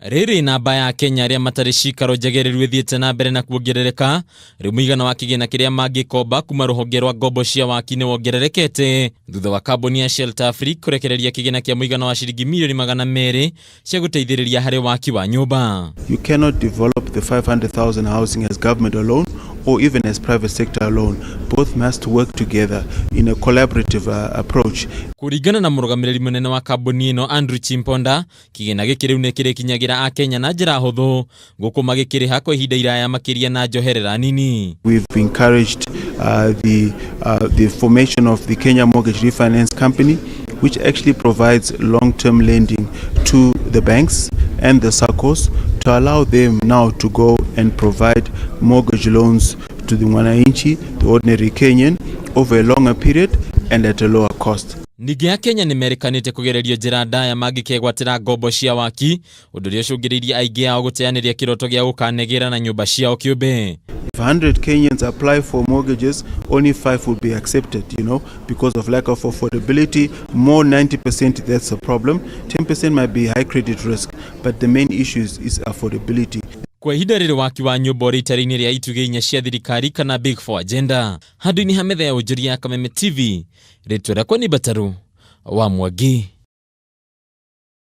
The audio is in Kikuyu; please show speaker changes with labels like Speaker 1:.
Speaker 1: Rĩrĩ namba ya Kenya arĩa matarĩ cikaro njagĩrĩru ĩthiĩte na mbere na kuongerereka, rĩu mũigana wa kĩgĩna kĩrĩa mangĩkomba kuma rũhonge rwa ngombo cia waki nĩ wongererekete thutha wa kambuni ya Shelter Afrique kũrekereria kĩgĩna kĩa mũigana wa ciringi mirioni 200 cia gũteithĩrĩria harĩ waki wa nyũmba.
Speaker 2: You cannot develop the 500,000 housing as government alone or even as private sector alone. Both must work together in a collaborative approach.
Speaker 1: Kũringana na mũrũgamĩrĩri mũnene wa kambuni ĩno Andrew Chimponda, kĩgĩna gĩkĩ rĩu nĩ kĩrĩkinyagĩra Akenya na njĩra hũthũ, gũkũ magĩkĩrĩha kwa ihinda iraya makĩria na njoherera nini.
Speaker 2: We've encouraged the formation of the Kenya Mortgage Refinance Company, which actually provides long-term lending to the banks and the SACCOs to allow them now to go and provide mortgage loans to the mwananchi, the ordinary Kenyan, over a longer period and at a lower cost.
Speaker 1: Ningĩ Akenya nĩ merĩkanĩte kũgererio njĩra ndaya mangĩkegwatĩra ngombo cia waki, ũndũ ũrĩa ũcũngĩrĩirie aingĩ ao gũteanĩria kĩroto gĩa gũkanegĩra na nyũmba ciao kĩũmbe.
Speaker 2: If 100 Kenyans apply for mortgages, only 5 will be accepted because of lack of affordability. More 90%, that's a problem. 10% might be high credit risk, but the main issue is affordability.
Speaker 1: Kwa ihinda rĩrĩ waki wa nyũmba ũrĩ itari-inĩ rĩa itugĩ inya cia thirikari kana Big Four agenda. Handũ-inĩ ha metha ya ũnjũria ya Kameme TV, rĩtwa rĩakwa nĩ Mbataru wa Mwangi.